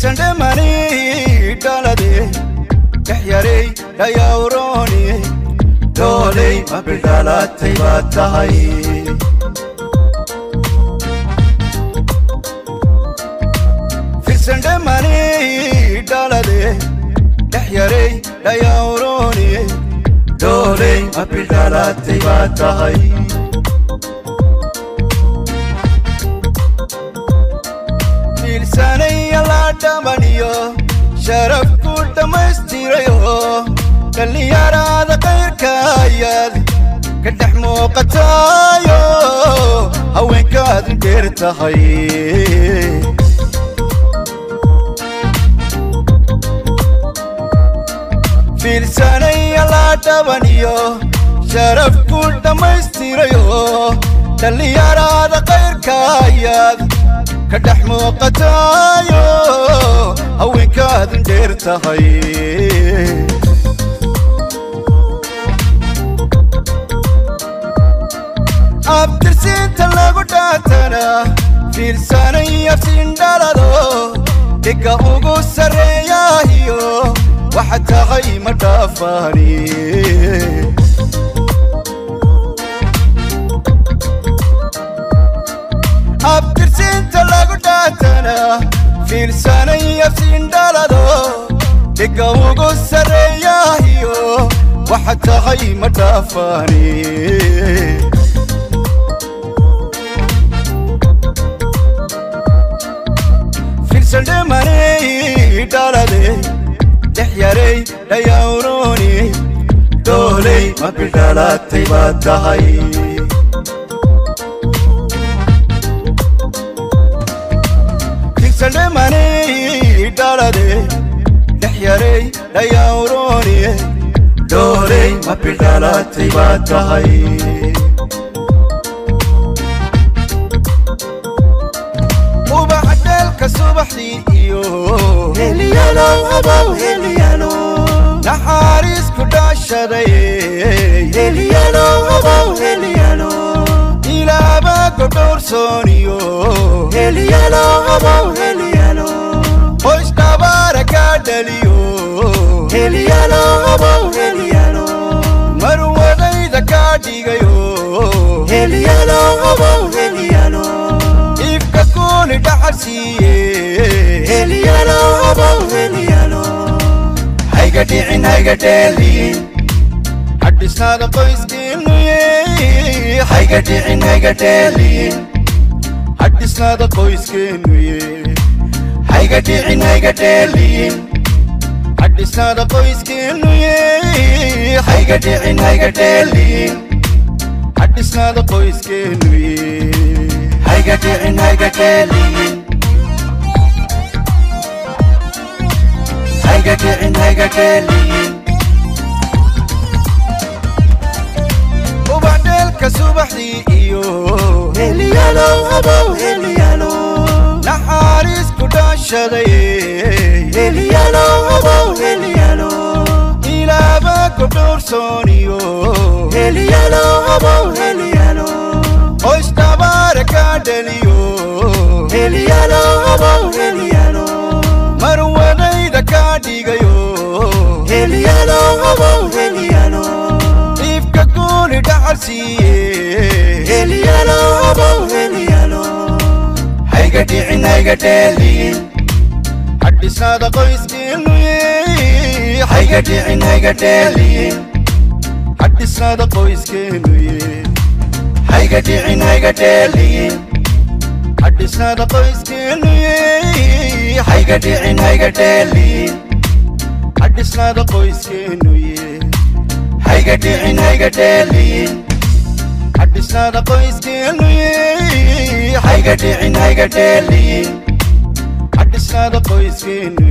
Filsandhemani dhalade dhexyarey dhayawroni dhooley ma bildhalatay baa tahay. Filsandhemani dhalade dhexyarey dhayawroni dhooley ma bildhalatay baa tahay. Fiilsanaya la dhamaniyo sharaf ku dhammaystirayo dhallinyarada qayrkaayaad ka dhex muuqataayo haweenkaad dheer tahay. Fiilsanaya la dhabaniyo sharaf ku dhammaystirayo dhallinyarada qayrkaayaad ka dhex muuqataayo haweenkaad dheer tahay. Abtirsiinta lagu dhaatana fiilsanay afsindhalado dhiga ugu sarreeyaahiyo waxa tahay ma dhaafaani. Abtirsiinta lagu dhaatana fiilsanay afsindhalado dhiga ugu sarreeyaahiyo waxa tahay ma dhaafaani. Filsandhemani dhalade dhexyarey dhayawroni dhooley ma bildhalatay baa tahay. Filsandhemani dhalade dhexyarey dhayawroni dhooley ma bildhalatay baa tahay. Ubax dheelka subaxdii iyo Heliyalow abow heliyalo, naxariis ku dhaashaday heliyalow abow heliyalo, ilaaba godhowrsooniyo heliyalow abow heliyalo, qoys dhabaara kaa dhaliyo heliyalow abow heliyalo, marwadayda kaa dhigayo heliyalow abow heliyalo, ifka kuuli dhaxal siiye heliyalow abow heliyalo. Hayga dhicin hayga dheelin hadhisnaada qoyskeenu, hayga dhicin hayga dheelin hadhisnaada qoyskeenu, hayga dhicin hayga dheelin hadhisnaada qoyskeenu, hayga dhicin hayga dheelin hadhisnaada qoyskeenu, hayga dhicin hayga dheelin hayga dhicin hayga dheelin. Ubax dheelka subaxdii iyo Heliyalow abow heliyalo, naxariis ku dhaashaday heliyalow abow heliyalo, ilaaba godhowrsooniyo heliyalow abow heliyalo, qoys dhabaara kaa dhaliyo heliyalow abow heliyalo, marwadayda kaa dhigayo heliyalow abow heliyalo, ifka kuuli dhaxal siiye heliyalow abow heliyalo. Hayga dhicin hayga dheelin hadhisnaada qoyskeenu, hayga dhicin hayga dheelin hadhisnaada qoyskeenu, hayga dhicin hayga dheelin hadhisnaada qoyskeenu, hayga dhicin hayga dheelin hadhisnaada qoyskeenu, hayga dhicin hayga dheelin hadhisnaada qoyskeenu, hayga dhicin hayga dheelin hadhisnaada qoyskeenu.